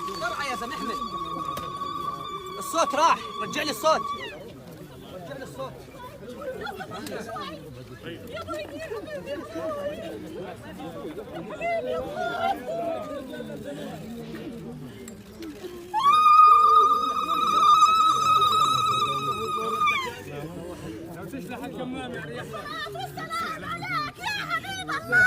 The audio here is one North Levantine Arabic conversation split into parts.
بسرعة يا زلمة احمد، الصوت راح، رجع لي الصوت، رجع لي الصوت. والسلام عليك يا حبيب الله.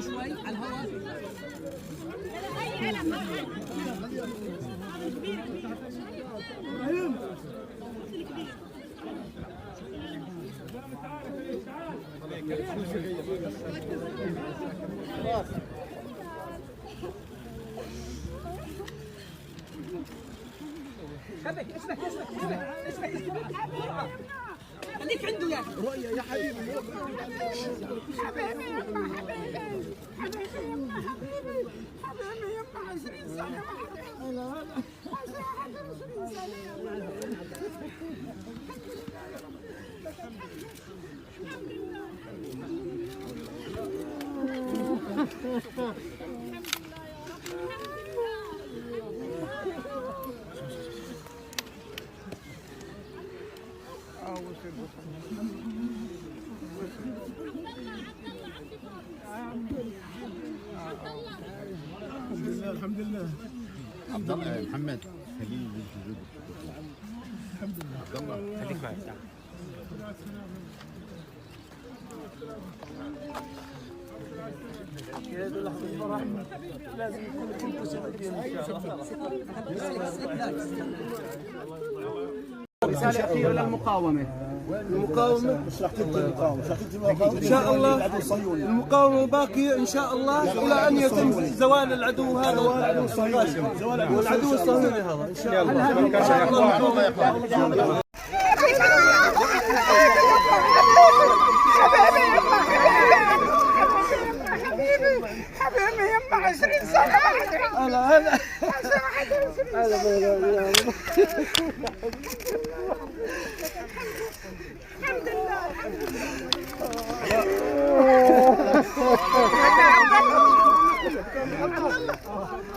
شوي على الهواء. شبك اسمك اسمك اسمك اسمك بسرعة، خليك عنده يا رؤيا يا حبيبي. حبيبي يما، حبيبي حبيبي يما، حبيبي حبيبي يما، 20 سنة ما 20 سنة يما. الحمد لله الحمد لله يا رب، الحمد لله. الحمد لله الحمد لله. عبد الله محمد خليل. الحمد لله. عبد الله خليك معي. لازم يكون كلكم صادقين ان شاء الله. رسالة أخيرة للمقاومة. المقاومة مش راح تنتهي، المقاومة مش راح تنتهي إن شاء الله. المقاومة باقية إن شاء الله إلى أن يتم زوال العدو هذا والعدو الصهيوني هذا إن شاء الله. إن شاء الله. حبيبي يما، حبيبي حبيبي يما، 20 سنة. هلا هلا. الحمد لله الحمد لله.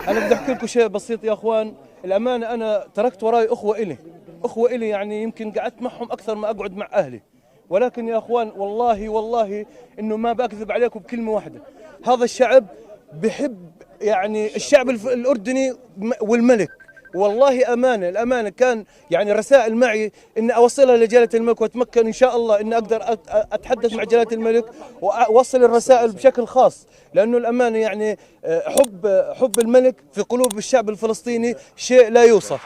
أنا بدي أحكي لكم شيء بسيط يا أخوان. الأمانة أنا تركت وراي أخوة إلي، أخوة إلي يعني يمكن قعدت معهم أكثر ما أقعد مع أهلي، ولكن يا أخوان والله والله إنه ما بكذب عليكم بكلمة واحدة، هذا الشعب بحب يعني الشعب الأردني والملك. والله أمانة، الأمانة كان يعني رسائل معي إن أوصلها لجلالة الملك، وأتمكن إن شاء الله إن أقدر أتحدث مع جلالة الملك وأوصل الرسائل بشكل خاص، لأنه الأمانة يعني حب الملك في قلوب الشعب الفلسطيني شيء لا يوصف.